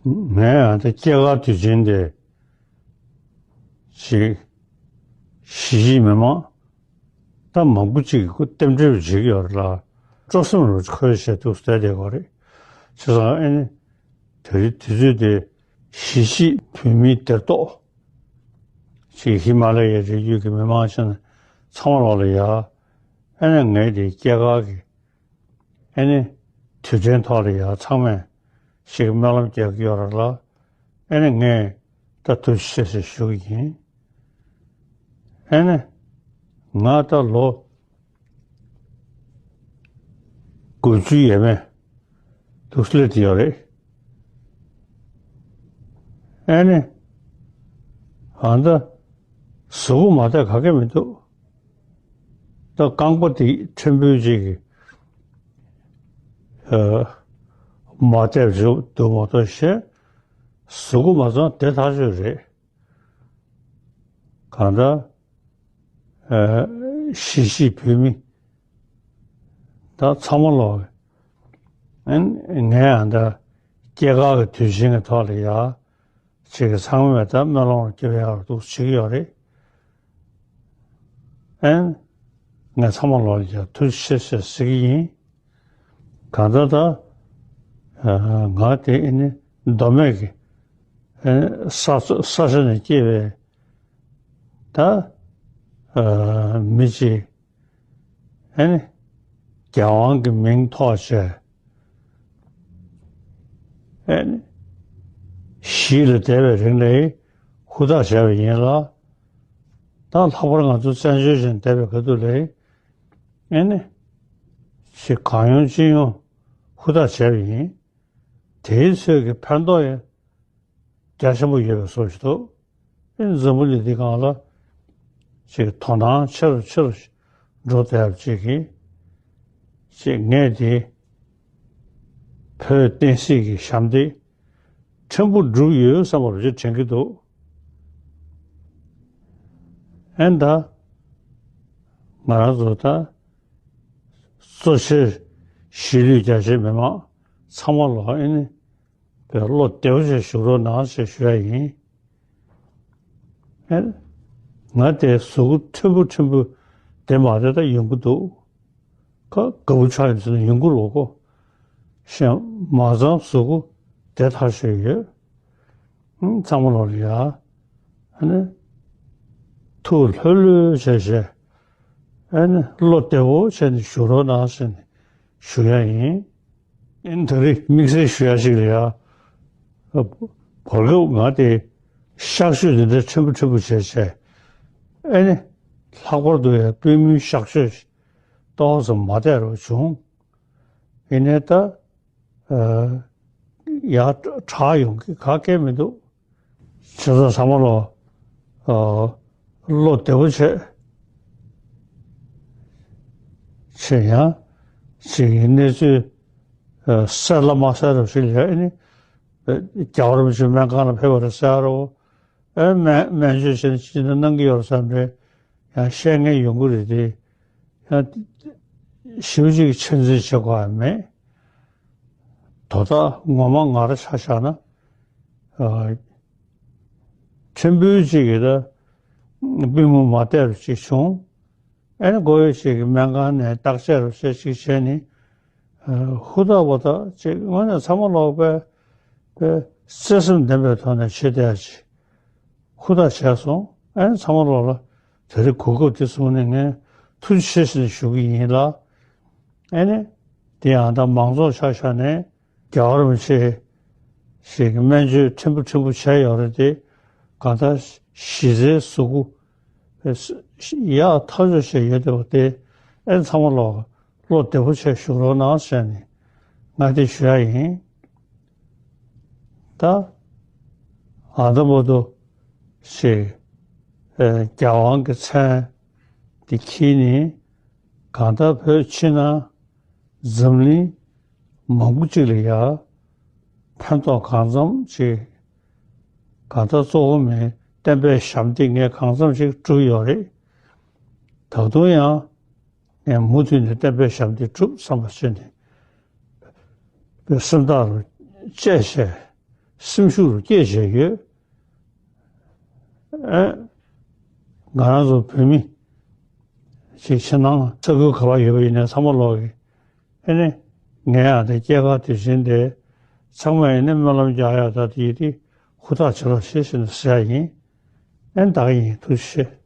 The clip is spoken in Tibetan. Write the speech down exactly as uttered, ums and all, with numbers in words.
ངས་ཨ་ད་སྐྱེས་སྐར་དུས་ཆེན་དེ་ཅིག་གཞིས་བྱེས་མི་མང་ད་མང་པོ་ཅིག་གིས་རྟེན་འབྲེལ་བྱེད་ཀྱི་ཡོད་རེད་ལ། སྤྲོ་སེམས་རུ་འཁོལ་བྱས་འདུག་བསྡད་བསྡད་ཀྱི་རེད། བྱས་ཙང་ཨ་ནི་དེ་རིང་དུས་ཚོད་དེ་གཞིས་བྱེས་བོད་མིའི་སྡེར་གཏོགས་ཅིག་ཧི་མ་ལ་ཡའི་རི་རྒྱུད་ཀྱི་མི་མང་ཆེན་ཚང་མ་ལོག་ལ་ཡ། ཨ་ནི་ངས་དེ་སྐྱེས་སྐར་གྱི་ཨ་ནི་དུས་དྲན་ཐོག་ལ་ཡ་ཚང་མས་ཞིག་སྨོན་ལམ་རྒྱག་གི་ཡོད་རེད་ལ། ཨ་ནི་ངས་ད་ཐུགས་རྗེ་ཆེ་ཞེས་ཞུ་གི་ཡིན། ཨ་ནི་ང་ད་ལོ་དགུ་བཅུ་ཡས་མས་འདུག་སླེབས་ཡོད་རེད། ཨ་ནི་ཨ་ད་གཟུགས་པོ་མ་བདེ་ག་གེ་མི་འདུག་ད་རྐང་པ་དེ་ཕྲན་བུ་ཅིག་གིས་ཨ་མ་བདེ་བ་འདུག་མ་གཏོགས་གཞན་གཟུགས་པོ་མ་ཚང་བདེ་ཐག་ཆོད་རེད། གང་ལྟར་ཨ་གཞིས་བྱེས་བོད་མི་ད་ཚང་མ་ལོག་ཨ་ནི་ངས་ཨ་ད་སྐྱེས་སྐར་གྱི་དུས་ཆེན་གྱི་ཐོག་ལ་ཡ། ཅིག་གིས་ཚང་མས་ད་སྨོན་ལམ་སྐྱེ་བའི་ཡག་འདུག་བྱེད་ཀྱི་ཡོད་རེད། ཨན། ངས་ཚང་མ་ལོག་ལ་ཡ་ཐུགས་རྗེ་ཆེ་ཟེར་གྱི་ཡིན། གང་ལྟར་ད་ང་དེ་ཨ་ནི་མདོ་སྨད་ཀྱི་ཨ་ནི་ས་ས་ཆ་ནས་སྐྱེས་པའི་ད་མི་ཅིག་ཨ་ནི་རྒྱལ་དབང་གི་མིང་ཐོགས་བྱས་ཨ་ནི་གཞིས་ལ་བསྡད་པའི་རིང་ལ་ཧུར་ཐག་བྱས་པ་ཡིན་ལ། ད་ལྷག་པར་ང་ཚོ་བཙན་བྱོལ་ཅན་བསྡད་པའི་ཁ་ཐུག་ལ་ཨ་ནི་ཅིག་གང་ཡོང་ཅི་ཡོང་ཧུར་ཐག་བྱས་པ་ཡིན། དེའི་ཚོད་ཀྱི་ཕན་ཐོགས་ཡང་རྒྱ་ཆེན་པོ་ཡོད་པའི་བཟོ་ཞིག་འདུག་ཨེ་འཛམ་བུ་གླིང་འདི་སྒང་ལ་ཅིག་དོ་སྣང་ཆེ་རུ་ཆེ་རུ་འགྲོ་བསྡད་པ་ཅིག་གིས་ཅིག་ངས་དེ་བོད་བསྟན་སྲིད་ཀྱི་ཞབས་འདེགས་ཕྲན་བུ་བསྒྲུབས་ཡོད་བསམ་པ་རུ་ཅིག་དྲན་གྱི་འདུག་ཨེ་ད་ང་རང་ཚོ་ད་གཙོ་ཆེ་གཞིས་ལུས་རྒྱ་ཆེ་མི་མང་ཚང་མ་ལོག་ཨེ་ནི་པའི་བློ་བདེ་བོ་ཞིག་བཞུགས་རོགས་གནང་ཞེས་ཞུ་ཡ་ཡིན། ཨེ། ང་དེ་གཟུགས་ཕྲན་བུ་ཕྲན་བུ་བདེ་མ་བདེ་ད་ཡོང་གི་འདུག་ཁ་དགའ་བོ་ཆགས་ཡོང་ཟེར་ན་ཡོང་གི་རེད་གོ། གཞན་མ་ཚང་གཟུགས་པོ་བདེ་ཐག་ཆོད་ཡོད། ཨང་། ཚང་མ་ལོག་ལ་ཡ། ཨ་ནི། ཐུགས་ལྷོད་ལྷོད་བྱས་བྱས། ཨ་ནི་བློ་བདེ་བོ་བྱས་ནས་བཞུགས་རོགས་གནང་ཟེར་ནས་ཞུ་ཡ་ཡིན། ཨ་ནི་ད་རེས་དམིགས་བསལ་ཞུ་ཡ་ཞིག་ལ་ཡ། བར་སྐབས་ང་དེ་གཤག་བཅོས་འདི་འདྲ་ཕྲན་བུ་ཕྲན་བུ་བྱས་བྱས། ཨ་ནི་ལྷག་པར་དུ་ཡ་པུས་མོའི་གཤག་བཅོས་ཏོག་ཙམ་མ་བདེ་རུ་བྱུང་། ཡིན་ནའི་ད། ཨ། ཡར་དྲག་ཡོང་གི་ག་གེ་མི་འདུག་བྱས་ཙང་ཚང་མ་ལོག་ཨ། བློ་བདེ་པོ་བྱས། བྱས་ཡང་ཅིག་གི་གནས་ཚུལ་ཨ། གསལ་ལ་མ་གསལ་རབ་ཞིག་ལ་ཨ་ནི་རྒྱལ་བ་རིན་པོ་ཆེ་སྨན་ཁང་ལ་ཕེབས་པ་རེད་ཟེར་རོ། ཨ། སྨན་སྨན་བཅོས་བྱས་ནས་ཅི་འདྲ་གནང་གི་ཡོད་རེད་བསམ་རེད། ཡང་བཤད་མཁན་ཡོང་གི་རེད་དེ། ཡང་ཞེ་པོ་ཅིག་ཆེད་འཛིན་བྱེད་དགོས་ཡ་མེད། དོ་བདག་ངོ་མ་ང་རང་ཆ་བཞག་ན། ཨ། ཕྲན་བུ་ཅིག་གིས་ད་པུས་མོ་མ་བདེ་རུ་ཅིག་བྱུང་། ཨ་ནི་མགོ་ཡོད་ཅིག་གིས་སྨན་ཁང་ནས་བརྟག་དཔྱད་རུ་བྱས་ཅིག་བྱས་ནས། ཨ། ཧུར་ཐག་པ་ད་ཅིག་དངོས་གནས་ཚང་མ་ལོག་པའི་པའི་བརྩེ་སེམས་ལྡན་པའི་ཐོག་ནས་བྱེད་བསྡད་ཡ་ཅིག་ཧུར་ཐག་བྱས་སོང་། ཨ་ནི་ཚང་མ་ལོག་ལ་དེ་རིང་གོ་སྐབས་འདི་བཟུང་ནས་ངས་ཐུགས་རྗེ་ཆེ་ཞེས་ཞུ་གི་ཡིན་ལ། ཨ་ནི་དེ་ཡང་ད་མང་ཚོགས་ཆ་བཞག་ནས་རྒྱལ་བ་རིན་པོ་ཆེ་ཞིག་གི་སྨན་བཅོས་ཕྲན་བུ་ཕྲན་བུ་བྱས་ཡོད་རེད་དེ། གང་ལྟར་གཞི་རྩའི་གཟུགས་པོ་ཡག་ཐག་ཆོད་བྱས་ཡོད་བསྡད་པ་དེ་ཨ་ནི་ཚང་མ་ལོག་བློ་བདེ་པོ་བྱས་བཞུགས་རོགས་གནང་ཟེར་ནས་ང་དེ་ཞུ་ཡ་ཡིན། ད་ཨ་ད་བར་དུ་ཞེས་ཨེ་རྒྱལ་དབང་གི་མཚན་འདི་འཁྱེར་ནས་གང་ལྟར་བོད་ཕྱི་ནང་འཛམ་གླིང་མང་པོ་ཅིག་ལ་ཡ་ཕན་ཐོགས་གང་འཚམ་ཅིག་གང་ལྟར་གཙོ་བོ་མིན་བསྟན་པའི་ཞབས་འདེགས་ངས་གང་འཚམ་ཅིག་བསྒྲུབས་ཡོད་རེད། ད་དུང་ཡང་ངས་མུ་མཐུད་ནས་བསྟན་པའི་ཞབས་འདེགས་སྒྲུབ་བསམ་པ་བྱས་ནས་སེམས་ཐག་རུ་བཅད་བྱས་ སེམས་ཤུགས་རུ་སྐྱེད་བྱས་ཡོད། ཨེ། ང་རང་ཚོ་བོད་མི་ཅིག་ཕྱི་ནང་ས་ཁུལ་ག་པར་ཡོད་པ་ཡིན་ནའི་ཚང་མ་ལོག་གི། ཨེ་ནི། ངས་ཡང་དེ་སྐྱེས་སྐར་དུས་ཆེན་དེ་ཚང་མ་ཡིན་ནི་སྨོན་ལམ་རྒྱག་ཡ་ད་དེ་ཡིན་དེ་ཧུར་ཐག་བྱེད་རོགས་ཞེས་ཟེར་ནས་ཟེར་ཡ་ཡིན། ཨེ་ནི་ད་ག་ཡིན། ཐུགས་རྗེ་ཆེ།